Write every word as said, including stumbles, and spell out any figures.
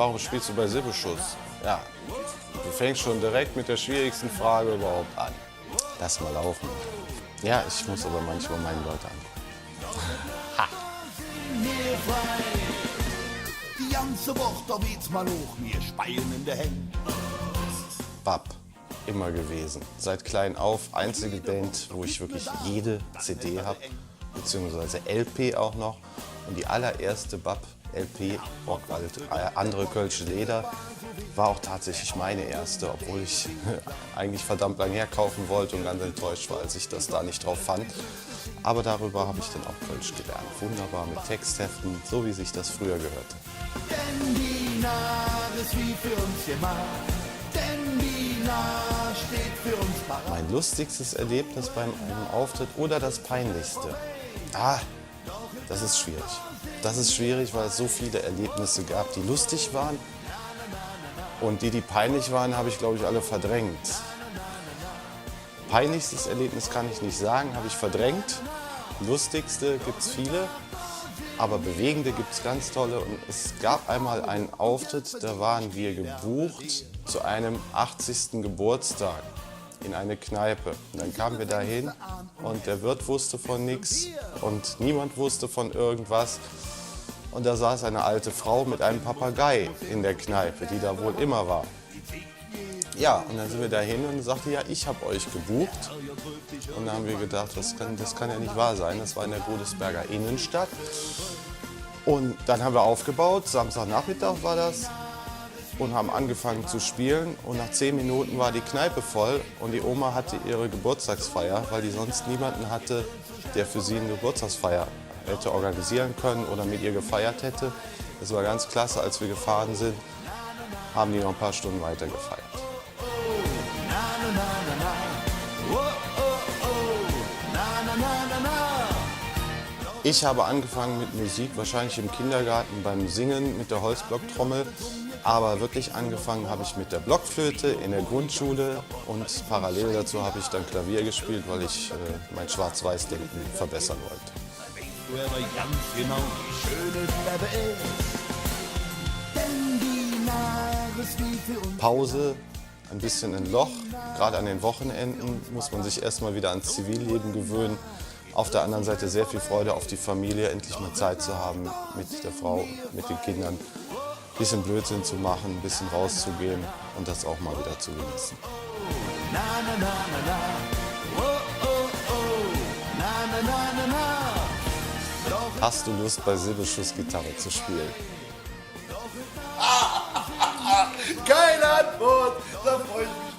Warum spielst du bei Sibeschuss? Ja, du fängst schon direkt mit der schwierigsten Frage überhaupt an. Lass mal laufen. Ja, ich muss aber manchmal meine Leute angucken. Ha! Die ganze Woch, do weedt et mer och, mer speien en de Häng. Bab, immer gewesen. Seit klein auf, einzige Band, wo ich wirklich jede C D hab, beziehungsweise L P auch noch. Und die allererste Bab-L P, Rockwald, äh, andere kölsche Leeder, war auch tatsächlich meine erste, obwohl ich eigentlich verdammt lang herkaufen wollte und ganz enttäuscht war, als ich das da nicht drauf fand. Aber darüber habe ich dann auch Kölsch gelernt. Wunderbar mit Textheften, so wie sich das früher gehörte. Denn die Nahr ist wie für uns gemacht. Denn die Nahr steht für uns parat. Mein lustigstes Erlebnis beim einem Auftritt oder das peinlichste? Ah, das ist schwierig. Das ist schwierig, weil es so viele Erlebnisse gab, die lustig waren. Und die, die peinlich waren, habe ich, glaube ich, alle verdrängt. Peinlichstes Erlebnis kann ich nicht sagen, habe ich verdrängt. Lustigste gibt's viele, aber bewegende gibt's ganz tolle. Und es gab einmal einen Auftritt, da waren wir gebucht zu einem achtzigsten Geburtstag in eine Kneipe. Und dann kamen wir dahin und der Wirt wusste von nix und niemand wusste von irgendwas. Und da saß eine alte Frau mit einem Papagei in der Kneipe, die da wohl immer war. Ja, und dann sind wir dahin und sagte: „Ja, ich hab euch gebucht.“ Und da haben wir gedacht: „Das kann, das kann ja nicht wahr sein.“ Das war in der Godesberger Innenstadt. Und dann haben wir aufgebaut, Samstagnachmittag war das, und haben angefangen zu spielen. Und nach zehn Minuten war die Kneipe voll und die Oma hatte ihre Geburtstagsfeier, weil die sonst niemanden hatte, der für sie eine Geburtstagsfeier hätte organisieren können oder mit ihr gefeiert hätte. Das war ganz klasse, als wir gefahren sind, haben die noch ein paar Stunden weiter gefeiert. Ich habe angefangen mit Musik wahrscheinlich im Kindergarten beim Singen mit der Holzblocktrommel, aber wirklich angefangen habe ich mit der Blockflöte in der Grundschule und parallel dazu habe ich dann Klavier gespielt, weil ich, äh, mein Schwarz-Weiß-Denken verbessern wollte. Pause, ein bisschen ein Loch. Gerade an den Wochenenden muss man sich erstmal wieder ans Zivilleben gewöhnen. Auf der anderen Seite sehr viel Freude auf die Familie, endlich mal Zeit zu haben mit der Frau, mit den Kindern. Bisschen Blödsinn zu machen, ein bisschen rauszugehen und das auch mal wieder zu genießen. Hast du Lust, bei Sibeschuss Gitarre zu spielen? Geile Antwort! Da freu ich mich.